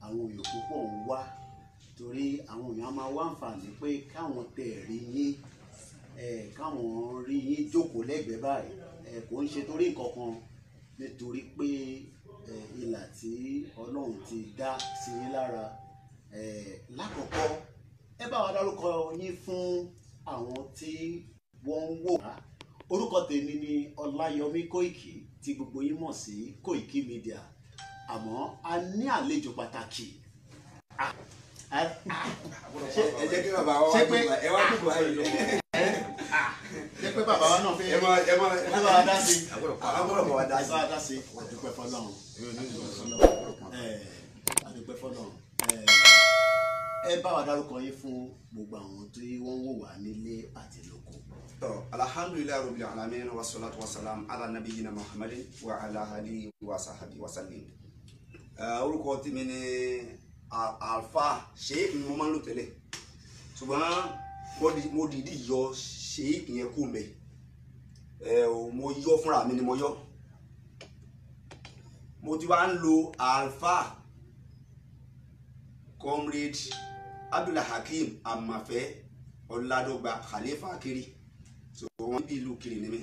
Àwọn èèyàn púpọ̀ ń wá torí àwọn èèyàn máa wá àǹfààní pé káwọn tẹ̀ rí yín, káwọn rí yín jókòó lẹ́gbẹ̀ẹ́ báyìí. Kò ń ṣe torí nǹkan kan, nítorí pé ìlà tí Ọlọ́run ti dá sí yín lára. Lákọ̀ọ́kọ́, ẹ bá wa dárúkọ yín fún àwọn tí wọ́n ń wò wá. Orúkọ tèmi ni Ọláyọmí Kóìkì tí gbogbo yín mọ̀ sí Kóìkì Media. Àmọ́ a ní àlejò pàtàkì. Ẹ jẹ́ kí bàbá wa wá dùgbà, ẹ wá dùgbà yìí. Ṣé pé bàbá wa náà fẹ́ ẹ máa ẹ máa ẹ bá wa dá sí? Agbọ́dọ̀ bá wa dá sí. Ẹ bá wa dá sí. Àdúpẹ́ fọ́lọ́run. Àdúpẹ́ fọ́lọ́run. Ẹ bá wa dárúkọ yín fún gbogbo àwọn tí wọ́n ń wò wá nílé àti lóko. Tọ́, alhamdulillahi rabbil alamin, wa salatu wa salam ala nabiyyina Muhammadin wa ala alihi wa sahbihi wa sallim. Orúkọ tèmi ni Alfa Sheikh ni mo máa ń lò tẹ́lẹ̀, ṣùgbọ́n mo dìídì yọ Sheikh yẹn kú mbẹ. Mo yọ fúnra mi ni mo yọ. Mo ti wá ń lo Alfa Comrade Abdulhakeem Amafẹ Ọládọ́gba Khalifa Kiri. So wọn bí ìlú Kiri ni mí,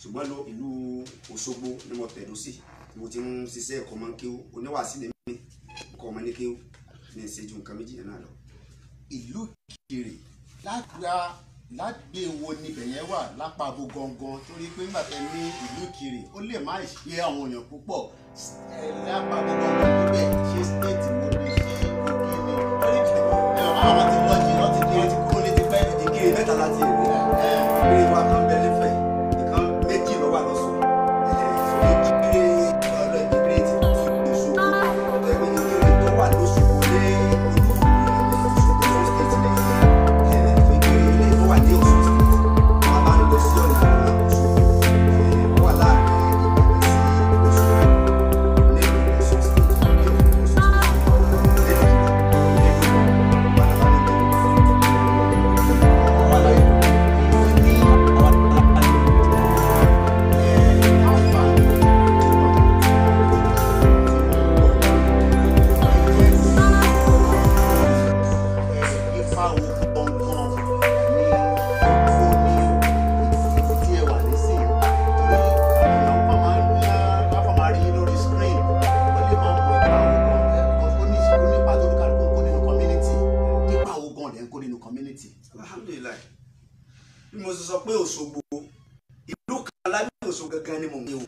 ṣùgbọ́n lọ ìlú Òṣogbo ni mo tẹ̀dó sí. Mo ti ń ṣiṣẹ́ ẹ̀kọ́ máa ń kéwú, oníwàásí ni mí, ẹ̀kọ́ ọmọ ní kéwú ní ìṣẹ́jú nǹkan méjì yẹn náà lọ. Ìlú Ìkirè lágbè wo níbẹ̀ yẹn wà lápapọ̀ gangan? Torí pé nígbà tẹ ní ìlú Ìkirè ó lè má ṣe àwọn èèyàn púpọ̀ lápapọ̀ gangan níbẹ̀. Ṣé stéètì wo ni, ṣé Kogi ni? Torí àwọn ti lọ jìnnà, ti kiri, ti kúrò létí pẹ́. Ìkirè mẹ́ta láti èrè. Ìkirè wa kan bẹ nífẹ̀ẹ́, ìkan méjì ló wà lọ́sùn. Ìkirè Ìkirè ti Òṣogbo, ẹgbẹ́ Ìkirè tó wà lọ́sùn ní olú Òṣogbo state ní Ìkirè ilé tó wà ní Ọ̀ṣun state. Wọ́n máa ń lọ sí ọ̀nà Òṣogbo, wọ́n wà láàrin Ìbàdàn sí Òṣogbo nínú Ọ̀ṣun state, ní Ọ̀ṣun state nínú Ipa wo gangan ni ó ní ibi tí ẹ wà nísìnyí? Torí èèyàn kàn máa ń ní láfọ̀ máa rí yín lórí screen, ó lè máa mọ ipa wo gan, because ó ní ó nípa tó kálukú ń kó nínú community. Ipa wo gan lẹ̀ ń kó nínú community? Alhamdulillahi, bí mo ṣe sọ pé Òṣogbo, ìlú kan lábẹ́ Òṣogbo gangan ni mò ń gbé o,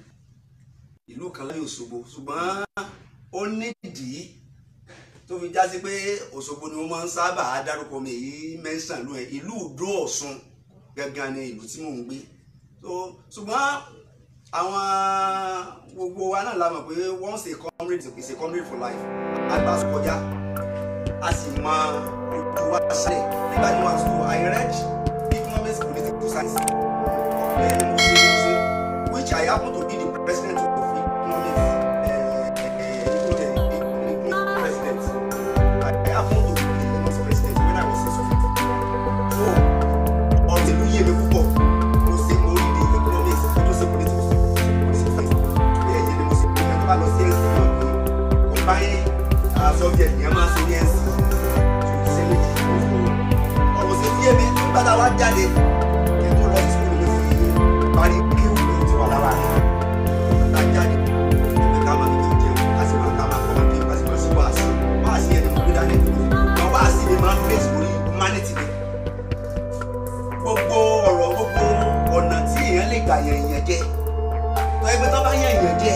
ìlú kan lábẹ́ Òṣogbo, ṣùgbọ́n ó nídìí tó fi já sí pé Òṣogbo ni wọ́n máa ń sábà dárúkọ mi èyí mẹ́sàn ló ẹ̀. Ìlú Ìdó Ọ̀ṣun gangan ni ìlú tí mò ń gbé. So ṣùgbọ́n àwọn gbogbo wa náà la mọ̀ pé once a comrade is a comrade for life. Àgbà kọjá, a sì mọ ojú wa ṣẹlẹ̀ nígbà tí wọ́n school. I read economics, political science, ọ̀pẹ ni mo ṣe, which I happen to be the president of economics, economics president. I happen to be the economics president when I was in school. So ọ̀rọ̀ ìlú yé mi púpọ̀. Mo ṣe, mo rí the economics, mo tún ṣe political science. Ẹ̀yẹ ni mo ṣe pé ẹni tó bá lọ sí NC náà pé combine subject yẹn máa ṣe ní NC ṣe méjì. Ọ̀rọ̀ sí yé mi nígbà tá a wá jáde kí n tó lọ sí school, mo ti parí kéwù ló ti wà lára rẹ̀. Tá a jáde pé ká máa fi kéwù jẹun, ká sì máa ká máa kọ́ máa kéwù, ká sì máa sí wáàsí. Wáàsí yẹn ni mo gbé dání. Ṣùgbọ́n wáàsí mi máa ń fèsì lórí humanity mi. Gbogbo ọ̀rọ̀, gbogbo ọ̀nà tí èèyàn lè gbà yàn èèyàn jẹ, tó ẹgbẹ́ tó bá yàn èèyàn jẹ,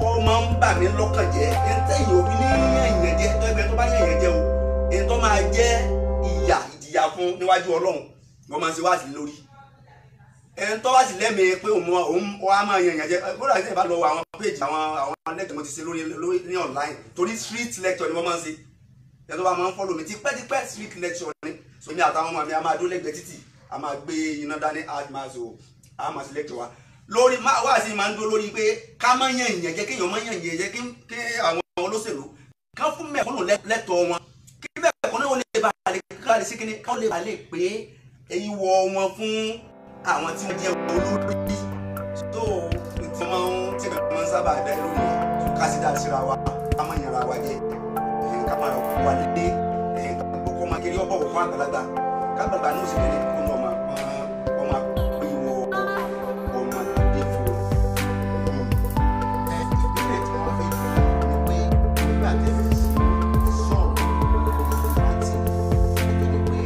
ó máa ń bà mí lọ́kàn jẹ́. Ẹni tẹ́yìn òbí ní yàn èèyàn jẹ, tó ẹgbẹ́ tó bá yàn èèyàn jẹ o, ẹni tó máa jẹ́ ìyà ìjìyà fún níwájú Ọlọ́run, wọ́n máa ń ṣe wáàsí lórí. Ẹni tó bá sì lẹ́mìí pé òun òun wá máa yan èèyàn jẹ, kódà tí ẹ bá lọ wo àwọn page, àwọn lecture mo ti ṣe lórí ní online, torí street lecture ni wọ́n máa ń ṣe. Ẹni tó bá máa ń follow mi tipẹ́tipẹ́, street lecture ni. So mi àtàwọn ọmọ mi, a máa dó lẹ́gbẹ̀ẹ́ títì, a máa gbé iná dání, a máa so a máa ṣe lecture wa lórí wá sí. Máa ń dó lórí pé ká má yan èèyàn jẹ, kéèyàn má yan èèyàn jẹ, kí àwọn olóṣèlú ká fún mẹ̀kúnnù lẹ́tọ̀ọ́ wọn, kí mẹ̀kúnnù ó lè bá lè ká lè sí kíní, ká lè bá lè pé ìwọ wọn fún àwọn tí wọ́n jẹ́ olórí. Tó tí wọ́n máa ń sábà dá lórí ẹ̀, ká sì dá síra wa, ká má yanra wa jẹ. Ká máa wà lé kó máa kiri ọbọ̀ fún àgbàlagbà, kágbàlagbà ní oṣù kìíní kó ní ọmọ ọmọ ìwọ ọmọdé fún un. Ìbéèrè tí wọ́n fẹ́ ni pé nígbà tẹ́ fi sí sọ̀rọ̀ láti nítorí pé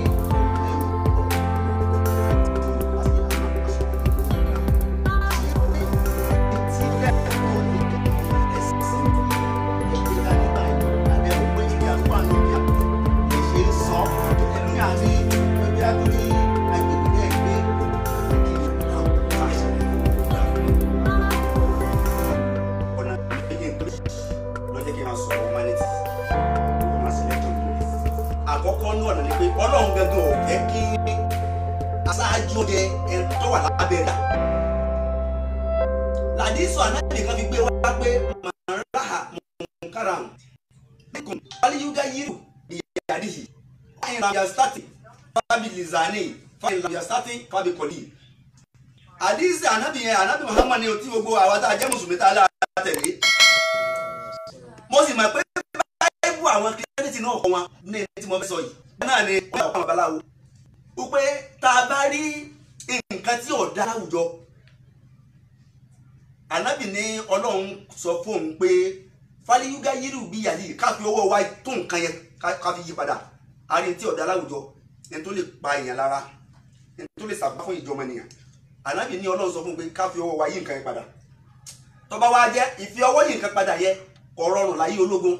Ọ̀nà méjì ló jẹ́ kí n máa sọ̀rọ̀ humanity, kó máa sílẹ̀ tó lórí. Àkọ́kọ́ ní ọ̀nà ni pé Ọlọ́run gangan ò fẹ́ kí aṣáájú jẹ ẹni tó wà lábẹ́ rẹ̀. Làdísọ̀ anábì kan fi gbé wá pé màráhà mùkáràm bíkùn aliyuga yírù ìyàdíhì fáyín lam yastati fábí lizani fáyín lam yastati fábí kọ́lí. Àdísì anábì yẹn, anábì Muhammad ni o, tí gbogbo àwa tá a jẹ́ mùsùlùmí tá a lára tẹ̀lé. Mo sì mọ̀ pé báyìí àwọn kìrìsìtẹ́nì náà kọ́ wọn ní tí mo fẹ́ sọ yìí náà ni wọ́n yà wọ́n babaláwo wípé tá a bá rí nǹkan tí ò dá láwùjọ, ànábì ní Ọlọ́run sọ fóun pé fáliyúgá yírù bí yàrá ká fi ọwọ́ wa tó nǹkan yẹn ká fi yí padà. A rí tí ò dá láwùjọ, ẹni tó lè pa èèyàn lára, ẹni tó lè sàbá fún ìjọmọ ènìyàn, ànábì ní Ọlọ́run sọ fóun pé ká fi ọwọ́ wa yí nǹkan yẹn padà. Tó bá wá jẹ́ ìfi ọwọ́ yí nǹkan padà yẹ kò rọrùn láyé ológun,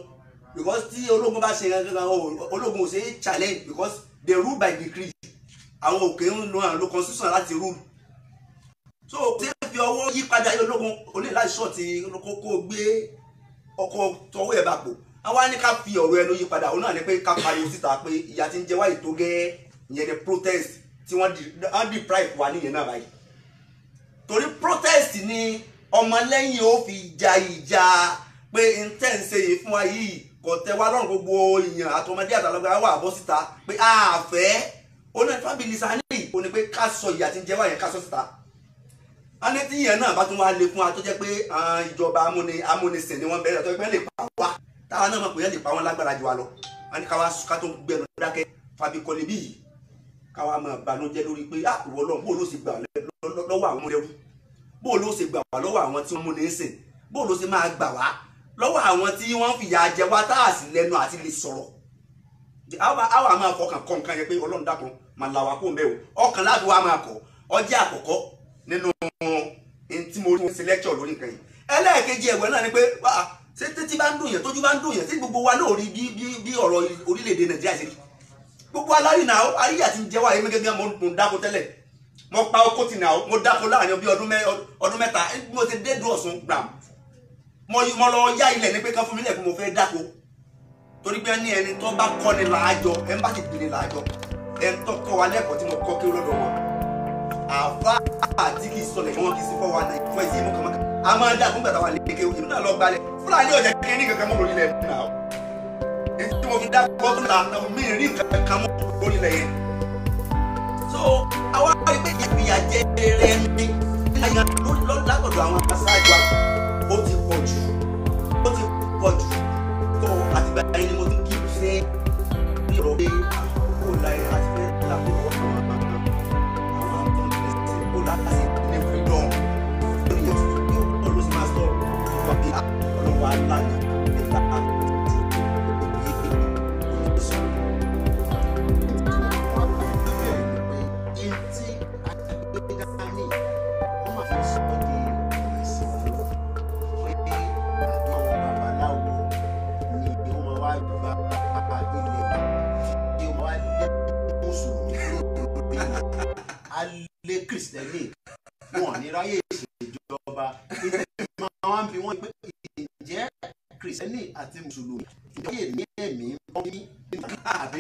because tí ológun bá ṣe gangan, ológun ò ṣe é challenge because they rule by decree. Àwọn òkè ń lo àwọn constitution láti rule. So ṣé fi ọwọ́ yí padà yé ológun o ní láti ṣọ́ọ̀tì kókó gbé ọkọ̀ tọwọ́ ẹ̀ bá pò. Àwọn á ní ká fi ọ̀rọ̀ ẹnu yí padà, òun náà ní pé ká pariwo síta pé ìyà tí ń jẹ wáyé tó gẹ́. Ìyẹn ni protest tí wọ́n deprive wa níyẹn náà báyìí, torí protest ni ọmọlẹ́yìn ó fi ja ìjà pé ntẹ́ǹsẹ̀ yìí fún wa yìí kò tẹ́ wa lọ́rùn. Gbogbo èèyàn àtọmọdé àtàlọ́gbà wà bọ́ síta pé àfẹ́ oní fábìlì sani ò ní pé ká sọ ìyà tí ń jẹ wá yẹn, ká sọ síta. A ní tí ìyẹn náà bá tún wá lè fún wa tó jẹ́ pé ìjọba amúnisìn ni wọ́n bẹ̀rẹ̀ tó pé lè pa wá, táwa náà mọ̀ pé lè pa wọ́n lágbára jù wá lọ, wọ́n ní ká tó gbẹnu dákẹ́ fàbíkọ́lé bí yìí, káwa máa banújẹ́ lórí pé ìwọ Ọlọ́run, bó ló ṣe gbà lọ́wọ́ àwọn ẹrú, bó ló ṣe gbà wá lọ́wọ́ àwọn tí wọ́n múni sìn, bó ló ṣe máa gbà wá lọ́wọ́ àwọn tí wọ́n fìyà jẹ wá tá a sì lẹ́nu àti lè sọ̀rọ̀. Àwa máa fọkàn kọ́ nǹkan yẹn pé Ọlọ́run dákun máa là wá kó ń bẹ̀ o, ọkàn láti wá máa kọ́ ọjẹ́ àkọ́kọ́ nínú tí mo rí ṣe lecture lórí nǹkan yìí. Ẹlẹ́ẹ̀kejì ẹ̀wẹ̀ náà ni pé ṣé títí bá ń dùn yẹn, tójú bá ń dùn yẹn, tí gbogbo wa náà rí bí ọ̀rọ̀ orílẹ̀-èdè Nàìjíríà ṣe rí, gbogbo alárí náà àríyá ti ń jẹ́ wá. Èmi gẹ́gẹ́ mo ń dáko tẹ́lẹ̀, mo pa okó tì náà, mo dáko láàrin bí ọdún 3 bí mo ti dé dùn Ọ̀ṣun gbàm, mo lọ yá ilẹ̀ ní pé kán fún mi lẹ̀ pé mo fẹ́ dáko, torí pé ní ẹni tó bá kọ́ ni làájọ, ẹni bá ti gbìn ni làájọ, ẹni tó kọ́ wa lẹ́kọ̀ọ́ tí mo kọ́ kí lọ́dọ̀ wọn àfa àti kì í sọlẹ̀ wọn kì í sí fọ́ wa náà fún ẹ̀sìn ìmú kàmákà a máa ń dá fún gbàtà wa léke èmi náà lọ gbalẹ̀ Fúlàní ọ̀jẹ̀ kí ní kankan mọ́ lórí ilẹ̀ náà, èyí tí mo fi dá kọ́ tó ta mi rí nǹkan mọ́ lórí ilẹ̀ yẹn. So àwa rí pé ìfìyà jẹ rẹ ní látọ̀dọ̀ àwọn aṣáájú wa ó ti pọ̀ jù, ó ti pọ̀ jù. Tó àtìgbà yẹn ni mo ti kí ṣe ní ọ̀rọ̀ pé kó láyé àti fẹ́ láti wọ́n àwọn tó ń tẹ̀sí kó láti ní freedom lórí ètùtù yóò ló sì máa sọ wà bí ọlọ́wà lánàá níta àti ìgbé sọ. Lé Kristẹni wọn ní ráyè ìṣèjọba, máa ń bi wọ́n pé ǹjẹ́ Kristẹni àti mùsùlùmí ìjọba ní ẹ̀mí bọ́ ní àbí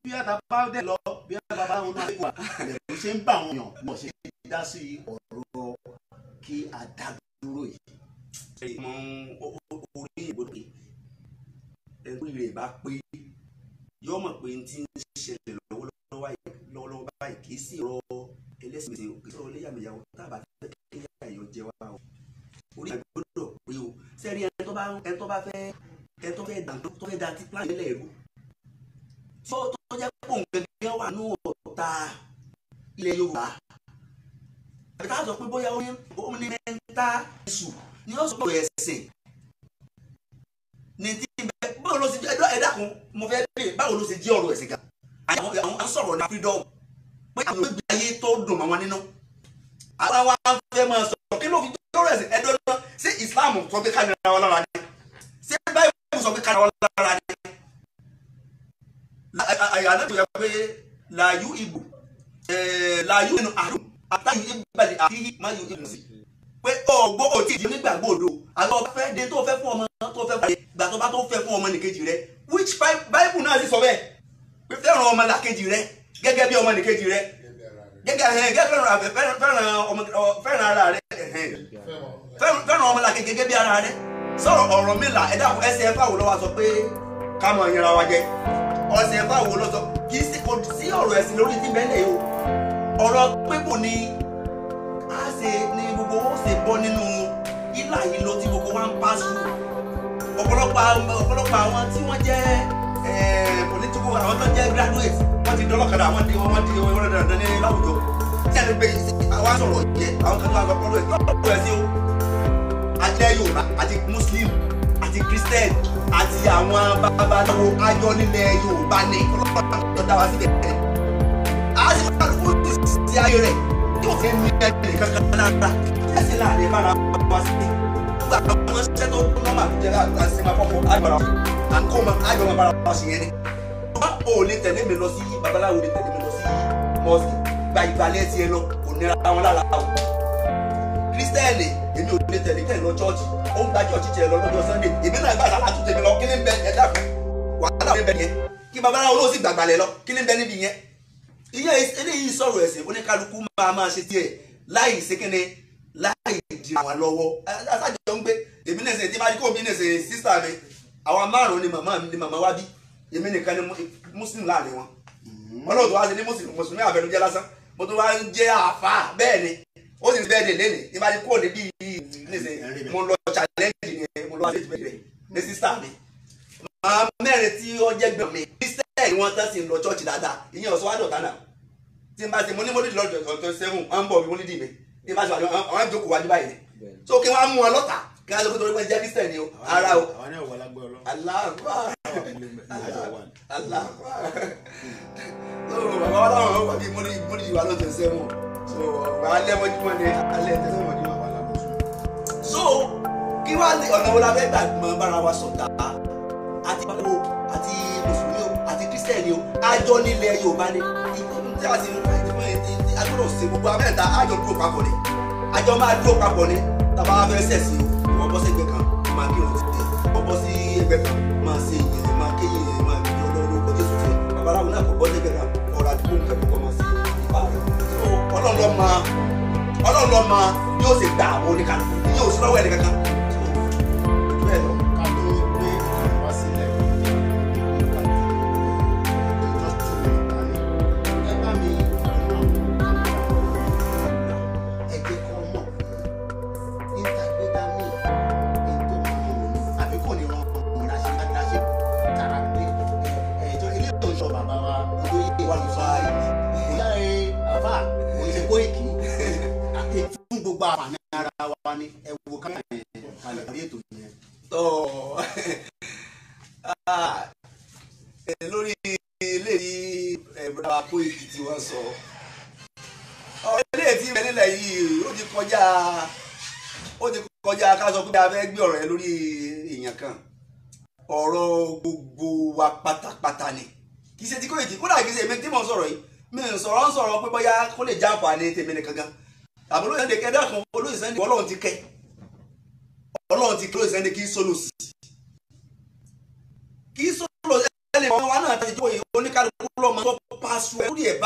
bí ata bá dẹ̀ lọ bí ata bá wọn náà wà lẹ́rù ṣe ń bá àwọn èèyàn mọ̀ ṣe dá sí ọ̀rọ̀ kí a dá dúró yìí. Mọ orí ìgbọ́dọ̀ pé ẹni rẹ̀ bá pé yọ mọ̀ pé n ti ń ṣẹlẹ̀ lọ́wọ́lọ́wọ́ báyìí kì í sì rọ ẹlẹ́sìn mẹsìn òkè sọ̀rọ̀ léyàmẹ̀yàwó tábà fẹ́ kí èèyàn jẹ wá o. Orí ìgbọ́dọ̀ pé o sẹ́rí ẹni tó bá fẹ́ ẹni tó fẹ́ dà tó fẹ́ da tí plan ilẹ̀ ẹ̀rú tí ó tó jẹ́ pé òun gẹ́gẹ́ wà ní ọ̀tá ilẹ̀ Yorùbá, àbí tá a sọ pé bóyá ó ní mẹ́ta ẹ̀sùn ni ó sọ pé ẹ̀sìn ní tí báwo ló ṣe jẹ́? Ẹ dákun, mo fẹ́ bèèrè, báwo ló ṣe jẹ́ ọ̀rọ̀ ẹ̀sìn gan? Àwọn sọ̀rọ̀ ní freedom pé àwọn ìgbé ayé tó dùn mọ́ wọn nínú, àwọn wa fẹ́ máa sọ̀rọ̀ kí ló fi jẹ́ ọ̀rọ̀ ẹ̀sìn? Ẹ̀dọ́ náà, ṣé Islam sọ pé ká nira wa lára ni? Ṣé Bible sọ pé ká nira wa lára ni? Àyà náà tó yẹ pé làyú ìbò làyú nínú àdùn àtàyù ìbàlẹ̀ àti máyú ìbò sí pé ọgbọ́ òtí ìdí onígbàgbọ́ òdo àwọn ọba fẹ́ dé tó fẹ́ fún ọmọ tó fẹ́ fún gbà tó bá tó fẹ́ fún ọmọ nìkejì rẹ, which Bible náà sì sọ bẹ́ẹ̀ pé fẹ́ràn ọmọ làkejì rẹ gẹ́gẹ́ bí ọmọ nìkejì rẹ, gẹ́gẹ́ fẹ́ràn ara rẹ, fẹ́ràn ọmọ làkejì gẹ́gẹ́ bí ara rẹ. Sọ̀rọ̀ ọ̀rọ̀ mi là ẹ̀dá ẹsẹ̀ ẹ̀fà wo lọ́wọ́ sọ pé ká mọ̀ ìyẹn wa jẹ? Ọ̀sẹ̀ ẹ̀fà wo lọ́ sọ? Kì í sí ọ̀rọ̀ ẹ̀sìn lórí tí bẹ́ẹ̀ lẹ̀ o. Ọ̀rọ̀ pé kò ní a ṣe ní gbogbo ó ṣe bọ́ nínú ìlà yìí lọ tí gbogbo wa ń pa sùn. Ọ̀pọ̀lọpọ̀ àwọn tí wọ́n jẹ́ political, àwọn tó jẹ́ graduate, wọ́n ti dọ́lọ́kadà, wọ́n di wọ́n dandan ní láwùjọ. Tí a lè gbé àwa sọ̀rọ̀ jẹ àwọn kan tó wà lọ́pọ̀lọpọ̀ ẹ̀ lọ́pọ̀lọpọ̀ ẹ̀ sí o. Àti Yorùbá àti Muslim àti Christian àti àwọn babaláwo ayọ̀ nílẹ̀ Yorùbá ní ọlọ́pàá tó dá wa síbẹ̀. A sì máa lù ú sí ayé rẹ̀ yóò fi ní ẹnì kankan lára ẹsẹ̀ láàrin bára wa sí. Gbogbo àwọn iṣẹ́ tó nọ́mà tó jẹ́ àti máa fọ́fọ́ àgbàrá à ń kó ma àjọ máa bára wa sí yẹn ni. Bá o lè tẹ̀lé mi lọ sí babaláwo, lè tẹ̀lé mi lọ sí mọ́ọ̀sì, gba ìgbàlẹ̀ tiẹ̀ lọ, kò nira wọn lára o. Kírísítẹ́nì èmi ò lè tẹ̀lé tẹ̀lé lọ chọ́ọ̀chì, ó ń gba chọ́ọ̀chì tiẹ̀ lọ lọ́jọ́ Sunday, èmi náà gbà sálà tún tèmi lọ, kí ni ń bẹ ẹ̀dá fún wàhálà ń bẹ yẹn? Kí babaláwo ló sì gbàgbàlẹ̀ lọ, kí ni ń bẹ níbi yẹn? Ìyẹn eléyìí sọ̀rọ̀ ẹ̀sìn, oníkálukú máa ṣe tiẹ̀ láì ṣe kíni, láì di àwọn lọ́wọ́. Aṣáájú ń gbé èmi náà ṣe tí máa kó mi náà ṣe sísá mi, àwọn márùn-ún ni màmá mi ni màmá wá bí, èmi nìkan ni muslim láàrin wọn. Ọlọ́run tó wá ṣe ní mùsùlùmí àfẹnujẹ́ lásán, mo tún wá ń jẹ́ àáfà bẹ́ẹ̀ ni ó sì bẹ́ẹ̀ dè lẹ́nìí tí máa kó níbí yìí mo lọ challenge ni mo lọ sí ìbẹ̀rẹ̀ ní sísá mi. Màá mẹ́rin tí ó jẹ́ gbọ̀n mi kírísítẹ́nì wọn tán sì ń lọ chọ́ọ̀chì dáadáa, ìyẹn ọ̀sọ́ wá dọ̀tá náà. Tí n bá ti mo ní mọ́lídìí lọ́jọ́ ọ̀tọ̀ sẹ́wọ̀n wọ́n ń bọ̀ mí mọ́lídìí mi tí n bá ti wà ní àwọn àjòkò wájú báyìí ni. So kí wọ́n á mú wọn lọ́tà kí wọ́n á sọ pé torí pé jẹ́ kírísítẹ́nì o ara o. So bàbá wa láwọn wà bí mọ́lídìí wa lọ́jọ́ sẹ́wọ̀n, so alẹ́ mọ́júmọ́ ni alẹ́ tẹ́sán mọ́júmọ́. So kí wá ní ọ̀nà wo la fẹ́ gbà mọ́ bára wa sọ̀tà? Àti babaláwo àti mùsùlùmí o àti kírísítẹ́nì o àjọ nílẹ̀ Yorùbá ni. Tí a sì ń fa ìdìbò yẹn a gbọ́dọ̀ ṣe gbogbo amẹ́ta àjọ dúró papọ̀ ni, àjọ máa dúró papọ̀ ni. Tàbá wa fẹ́ sẹ̀sìn o, ìwọ bọ́ sí ẹgbẹ́ kan máa kírun ti tẹ̀, ìwọ bọ́ sí ẹgbẹ́ kan máa ṣe ìyẹn máa kéyìn yẹn máa kí Ọlọ́run lórúkọ Jésù tiẹ̀, babaláwo náà kò bọ́ sí ẹgbẹ́ kan ọ̀rọ̀ àdúgbò nǹkan kọ̀ọ̀kan máa ṣe ìfá rẹ̀. Ọlọ́run ló mọ yóò ṣe gbà àwọn oníkàlùkù, yóò sí lọ́wọ́ ẹnì kankan. Lórí ilé tí bàbá Koiki tí wọ́n sọ, ọ̀rọ̀ ilé tí ìbẹ̀ nílẹ̀ yìí ó ti kọjá ká sọ pé a fẹ́ gbé ọ̀rọ̀ yẹn lórí èèyàn kan. Ọ̀rọ̀ gbogbo wa pátápátá ni, kì í ṣe ti Koiki, kódà kì í ṣe èmi tí mò ń sọ̀rọ̀ yìí, mi ń sọ̀rọ̀ ń sọ̀rọ̀ pé bóyá kó lè jàǹfààní tèmi nìkan gan. Àbúrò olóyè Sunday kẹ́dá kan, olóyè Sunday Ọlọ́run ti kẹ́, Ọlọ́run ti kẹ́ olóyè Sunday kì í sọ̀lọ̀ sí, kì í sọ̀lọ̀ ẹni ọmọ wa náà ti jókòó yìí oníkálukú lọ́mọ tó paṣọ ẹ lórí ẹ̀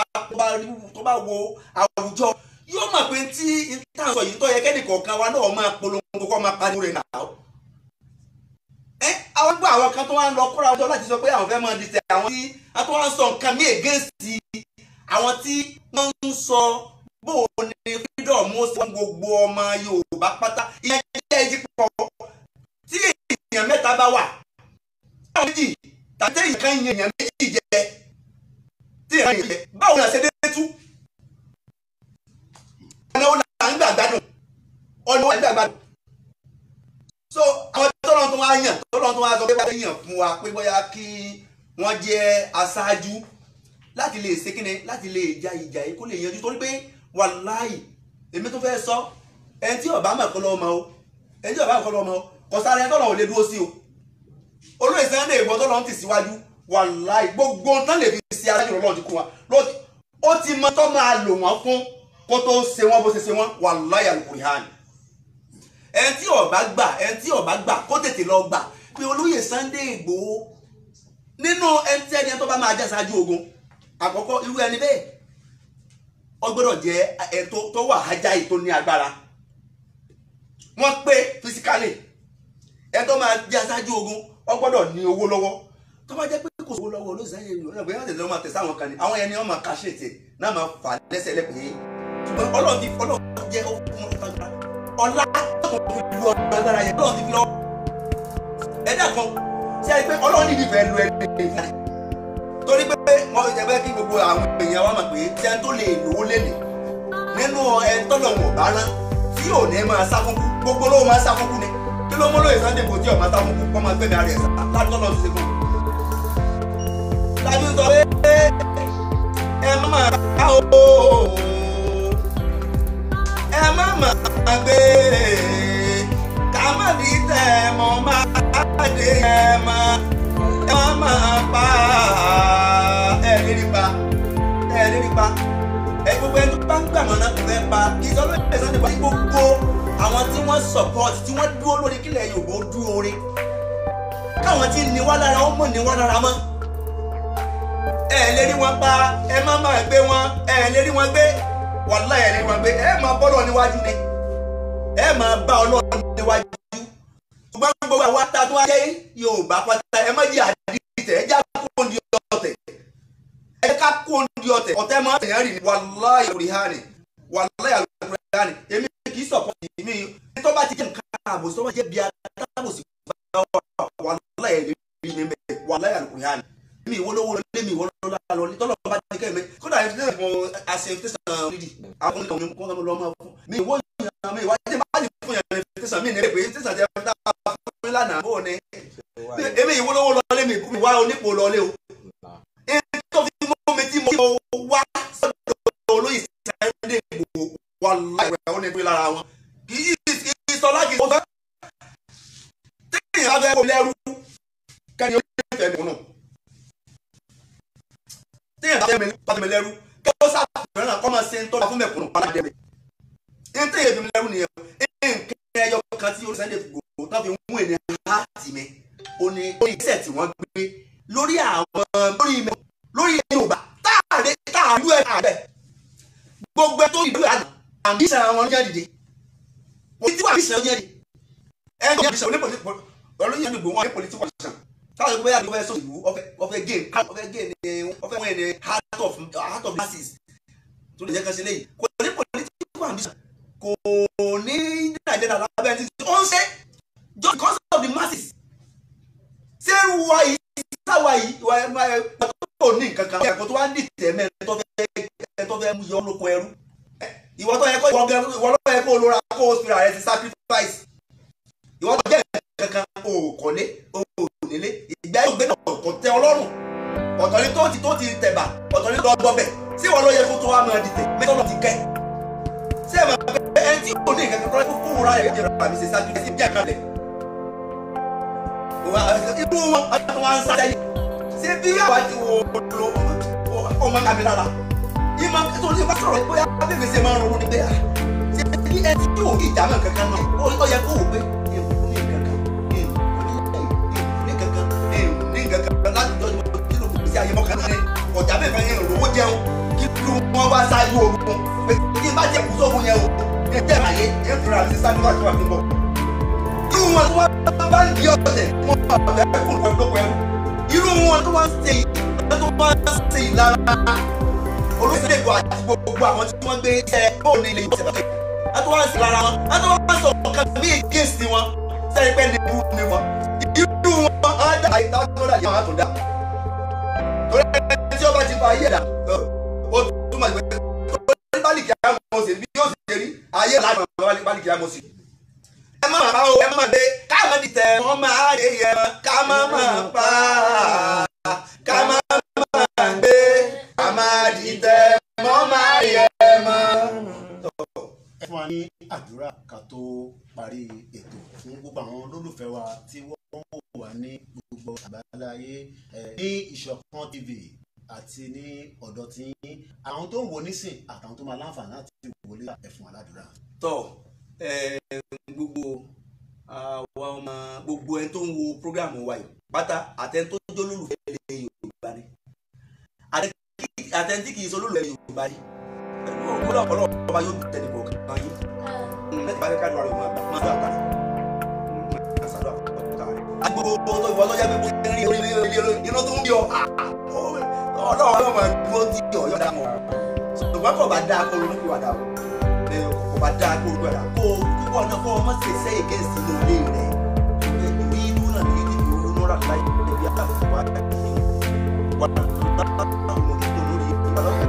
tó bá wo àwùjọ yóò mọ̀ pé tí ìtàn sọ yìí tó yẹ kẹ́nìkọ̀ọ̀kan wa náà máa polongo kọ́ máa pariwo rẹ̀ náà. Ẹ àwọn gbọ́ àwọn kan tó wá ń lọ kóra ọjọ́ láti sọ pé àwọn fẹ́ máa dìtẹ̀ àwọn tí a tó wá ń sọ nǹkan mí against àwọn tí wọ́n ń sọ bó o ní freedom ó sọ gbogbo ọmọ Yorùbá pátá. Ìyẹn jẹ́ ìdí pọ̀ tí èèyàn mẹ́ta bá wà, àwọn méjì tàbí èèyàn kan yan èèyàn méjì jẹ, dẹ̀ yẹn báwo la ṣe dé tú? Ọ̀nà wo là ń gbà gbádùn? Ọ̀nà wo là ń gbà gbádùn? So àwọn tọ́lọ́ tó wá yàn, tọ́lọ́ tó wá sọ pé wọ́n yàn fún wa pé bóyá kí wọ́n jẹ́ aṣáájú láti lè ṣe kíni, láti lè ja ìjà yìí kó lè yanjú. Torí pé wàláhì èmi tó fẹ́ sọ, ẹni tí ọba mọ̀ kọ́ lọ́ọ́ mọ́ o, ẹni tí ọba mọ̀ kọ́ lọ́ọ́ mọ́ o, kò sáré ẹni tọ́lọ́ ò lè dúró sí o. Olóyè Sunday Igboho tọ́lọ́ ń tì síwájú, wàláhì gbogbo tán lè fi ṣe aṣáájú lọ́lọ́run ti kún wa. Ó ti mọ tó máa lò wọ́n fún kó tó ṣe wọ́n bó ṣe ṣe wọ́n, wàláhì àlùkùránì. Ẹni tí ọba gbà, ẹni tí ọba gbà kó tètè lọ gbà pé olóyè Sunday Igboho nínú ẹni tí ẹni tó bá máa jẹ́ ṣáájú ogun àkọ́kọ́, irú ẹni bẹ́ẹ̀ ó gbọ́dọ̀ jẹ́ ẹni tó wà ájáì, tó ní agbára, wọ́n pé fisikálì. Ẹni tó máa jẹ́ ṣáájú ogun ó gbọ́dọ̀ ní owó lọ́wọ́. Tó bá jẹ́ pé kò sówó lọ́wọ́ olóyè Sunday Igboho, wọ́n tẹ̀lé, wọ́n máa tẹ̀sí àwọn kan ní àwọn ẹni wọ́n máa kàṣe tẹ̀ náà máa fà lẹ́sẹ̀ lẹ́pẹ́. Ṣùgbọ́n Ọlọ́run ti Ọlọ́run jẹ́ ó fún ọlá tó fi lu agbára yẹn, Ọlọ́run ti fi lọ. Ẹ̀dá kan ṣe é pé Ọlọ́run nídìí fẹ́ lu ẹni ìfẹ́, torí pé wọ́n jẹ́ pé kí gbogbo àwọn èèyàn wa mọ̀ pé ṣé tó lè lówó lélẹ̀ nínú ẹni tọ́lọ̀ wọn bá rán tí ò ní máa sá fún kú, gbogbo lówó máa sá fún kú ni. Kí ló mú lóye Sunday Igboho tí ò máa sá fún kú kọ́ máa gbẹ̀mí ara ẹ̀ sá láti tọ́lọ̀ ti ṣe fún un. Láti sọ pé ẹ má máa ká o, ẹ má máa gbé, ká má ní tẹ̀ mọ́ máa dé, ẹ má máa pa ẹ lérí pa, ẹ lérí pa. Ẹ gbogbo ẹni tó bá ń gbàmọ́ náà fẹ́ pa kí sọ lóye Sunday Igboho. Gbogbo àwọn tí wọ́n support, tí wọ́n dúró lórí kílẹ̀ Yorùbá ó dúró rí, káwọn tí ní wá lára ó mọ̀ ní wá lára mọ́. Ẹ lérí wọn pa, ẹ má máa gbé wọn, ẹ lérí wọn gbé, wàláhì ẹ lérí wọn gbé. Ẹ máa bọ́ lọ níwájú ni, ẹ máa bá Ọlọ́run níwájú. Ṣùgbọ́n gbogbo àwa ta tó wá jẹ́ Yorùbá pátá, ẹ má jẹ́ àdìtẹ̀, ẹ já kó ń di ọ̀tẹ̀, ẹ ká kó ń di ọ̀tẹ̀. Ọ̀tẹ̀ máa tẹ̀yàn rìn ní wàláhì àlùkùránì, wàláhì àlùkùránì. Èmi kì í sọ̀pọ̀ mi tó bá ti jẹ́ nǹkan àbòsí, tó bá jẹ́ bí atábòsí bá wà, wàláhì ẹ̀ lè rí mi bẹ́ẹ̀, wàláhì àlùkùránì. Mi ìwọ lówó lé, mi ìwọ lọ́la lọ ní tọ́lọ́ bá ti kẹ́ mi kódà ẹ̀ ṣe mo àṣẹ tẹ̀sán nídìí àwọn ọmọ mi kọ́ lọ́ máa fún mi ìwọ yàn mi ìwà jẹ́ bá ti fún yàn tẹ̀sán mi nílẹ̀ pé tẹ̀sán tẹ̀ fún mi lánàá bó ni èmi ìwọ lówó lọ lé mi wá onípò lọ lé o. Èyí tó fi mú mi tí mo wá sọ́dọ̀ olóyè Sunday Igboho, wàláhì ó ní pé lára wọn kì í sọ láti sọ téèyàn bá fẹ́ kó lẹ́rú kẹ́ni ó ní fẹ́ mi náà, téèyàn bá fẹ́ mi lẹ́rú kí ó sàfihàn kọ́ máa ṣe ń tọ́ka fún mẹ̀kúnnù pàdé mi. Ní téèyàn fi mi lẹ́rú nìyẹn. Nǹkan ẹyọ kan tí olóyè Sunday Igboho tán fi mú ènìyàn láti mi ó ní ìgbésẹ̀ tí wọ́n gbé lórí àwọn lórí mẹ lórí Yorùbá táàrí táàlú ẹ̀ àbẹ̀ gbogbo ẹ̀ tó ìlú àná àmì ìsàn àwọn ọ̀yàn dìde political ambition yẹn dìde ẹ̀ ń gbé ambition olóyè Sunday Igboho wọn ní political ambition táwọn ìgbé yàrá ìfẹ́ sọ ìlú ọfẹ́ gain ọfẹ́ gain ọfẹ́ wọ́n ní heart of masses tó lè jẹ́ kan ṣe léyìí. Kò ní political ambition, kò ní Nàìjíríà lábẹ́ ẹni tí ó ń ṣe just because of the masses. Ṣé wa yìí sáwa yìí wà ẹ tó ní nǹkan kan ẹ̀kọ́ tó wá ní ìtẹ̀mẹ́ tó fẹ́ mú yọ lóko ẹrú, ìwọ tó yẹ kó ìwọ ló yẹ kó lóra kó o fira rẹ ti sacrifice, ìwọ tó jẹ́ nǹkan kan o kọ́lé o nílé ìgbà yóò gbé náà kò tẹ́ Ọlọ́run, ọ̀tọ̀ ni tó ti tẹ̀bà, ọ̀tọ̀ ni tó gbọ́bẹ̀, sí ìwọ ló yẹ kó tó wá máa dìtẹ̀ mẹ́tọ́lọ́ ti kẹ́. Ṣé ẹ máa bẹ ẹni tí kò ní nǹkan kan kó wúra rẹ̀ jẹ́ àmì ṣe sacrifice bí àkàlẹ̀ irú wọn wọn ń sá sẹ́yìn. Ṣé bí àwa ti wo lo ọmọ kàmi lára ìmọ̀ tó ní bá sọ̀rọ̀ bóyá bébè ṣe máa ń ronú ni pé ṣé bí ẹni tí ò ní ìdámọ̀ kankan náà ó yẹ kó wò pé ní kankan ní kankan ní kankan láti jọjú nínú gbèsè ayé mọ́kàn náà ni ọ̀jà bẹ́ẹ̀ fẹ́ rówó jẹun kí ló wọn wá ṣáájú ogun pé kí n bá jẹ kú sógun yẹn o ní ẹgbẹ́ àyè ẹ̀ fúnra mi sí sáájú wájú wà fún bọ̀. Irú wọn tó wá bá ń di ọ̀tẹ̀ wọn bá bẹ́ẹ̀ kún lóko ẹrú, irú wọn tó wá ń ṣe tó wá ń ṣe ìlara Olóyè Igboho àti gbogbo àwọn tí wọ́n gbé iṣẹ́ bóun ní ilé ìwòsàn bàtẹ́ wọ́n tó wá ń ṣe lára wọn, wọ́n tó wá ń sọ ọ̀kan bí against wọn sẹ́yìn pẹ́ ní ibú ni wọn irú wọn á dá àyíká tó dà yìí àwọn àtúndà torí ẹni tí ó bá ti fa ayé ẹ̀dá ó túmọ̀ sí pé torí bálíkì àmọ́ sí bí yóò ṣe rí ayé láti mọ̀ bálíkì àmọ́ sí. Ẹ má pa o, ẹ má dé, ká má di tẹ̀ wọ́n máa dé yẹ ká má má pa ká má má gbé ká má di tẹ̀ wọ́n máa yẹ mọ́. Ẹ fún wa ní àdúrà ká tó parí ètò fún gbogbo àwọn olólùfẹ́ wa tí wọ́n wò wá ní gbogbo àgbáláyé ní Ìṣọ̀kan TV àti ní ọ̀dọ̀ tí àwọn tó ń wò nísìn àtàwọn tó máa láǹfààní láti wọlé. Ẹ fún wa ládùúrà. Tọ́ gbogbo àwa ọmọ gbogbo ẹni tó ń wo prógráàmù wa yìí pátá, àtẹni tó jólólùfẹ́ ilẹ̀ Yorùbá ni àtẹni tí kì í ṣe olólùfẹ́ Yorùbá ni ọlọ́pàá ọba yóò tẹ̀lé kọ̀ọ̀kan yín lẹ́tí bá fẹ́ ká lóra rẹ̀ máa tó àgbà rẹ̀ agbogbo tó ìwọ tó jẹ́ pé bó rí orí inú tó ń bí ọ ọlọ́run máa dúró tí ọ̀yọ́ dá mọ́ ṣùgbọ́n kò bá dáa kó ronú pìwàdà o kò bá dáa kó ronú pìwàdà kó kíkọ́ náà kó ọmọ ṣe ṣe against inú ilé rẹ̀ ìwé inú náà ní ìdí ìwé náírà láì ẹbí àtàkùn wá wà láwọn ìdí lórí ìwà lọ́wọ́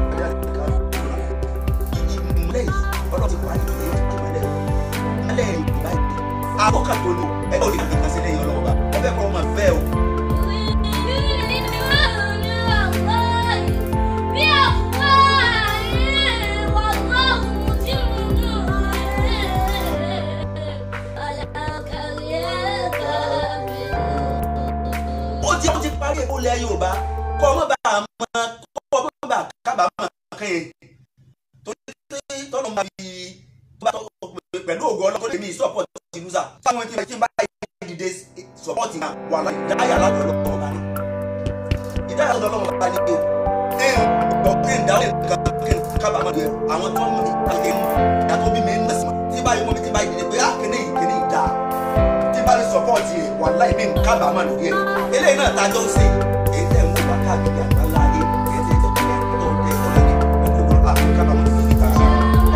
ìmọ̀lẹ́ yìí ọlọ́run ti parí ìwé ìmọ̀lẹ́ ìmọ̀lẹ́ Yorùbá yìí àkọ́kà tó lò ẹgbẹ́ òní kankan sí lẹ́yìn ọlọ́wọ́ bá ọbẹ̀ kọ́ ọmọ fẹ́ o. Ó ti parí èkó lẹ Yorùbá kọ́ ọmọ bá a mọ kọ́ ọmọ bá kábàámọ̀ kàn yẹn torí tọ́lọ́ máa fi pẹ̀lú ògùn ọlọ́kọ́ lèmi sọ́pọ̀tì lùsà táwọn tí bá dìde sọ́pọ̀tì náà wà láì dáyà látọ̀ lọ́wọ́ bá ní ìdáyà látọ̀ lọ́wọ́ bá ní o ẹ̀ ń dáwọ́ nǹkan kí n kábàámọ̀ lóye àwọn tó ń mú mi kí n yàtọ̀ bí mi ń mọ̀ sí tí báyìí mọ́ mi tí báyìí dìde pé á kéde yìí kéde yìí dáa tí bá lè sọ́pọ̀tì rẹ̀ wà láì mí kábàámọ̀ lóye eléyìí náà tájọ́ ń ṣe èyí tẹ̀ ń wò wá káàkiri àgbáńlá ayé èyí tẹ̀ tó tẹ̀ tó tẹ̀ tó lẹ́ni pẹ̀lú ògùn kábàámọ̀ lóye nípa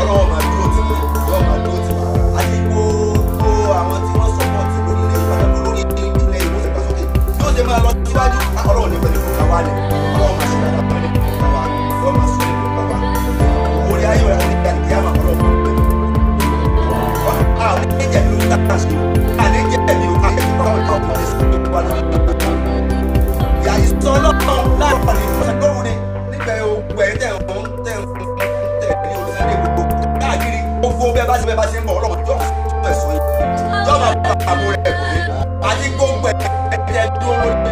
ọlọ́wọ́ máa dúró tì mí ọlọ́wọ́ máa dúró tì wá àti gbogbo àwọn tí wọ́n sọ́pọ̀tì lórí ilẹ̀ Yorùbá lórí ilẹ̀ Ìwó ìdàgbàsókè yóò ṣe máa lọ síwájú ọlọ́wọ́ ní pẹ̀lú kọ̀ọ̀kan wá ní ọlọ́wọ́ máa ṣe dáadáa pẹ̀lú kọ̀ọ̀kan wá ọlọ́wọ́ máa sọ ní kọ̀ọ̀kan wá orí ayé rẹ̀ orí ìdàgbé àmà ọlọ́wọ́ àwọn ẹ̀jẹ̀ mi ló ń tà sí àlẹ́ jẹ́ mi ò ká ẹ̀jẹ̀ tó bá wà ìyá ìsọ ọlọ́run láàárọ̀ ní ọ̀sẹ̀ lóru ni nígbà ogun ẹ̀ tẹ̀ ń tẹ̀ ń tẹ̀ ní olùsẹ́lẹ̀ gbogbo káàkiri gbogbo bẹ́ẹ̀ bá ṣe ń bọ̀ ọlọ́run jọ́ ẹ̀sọ́ yìí jọ́ máa bá àbò rẹ̀ kò ní àti gbogbo ẹ̀ tẹ̀ dúró lórí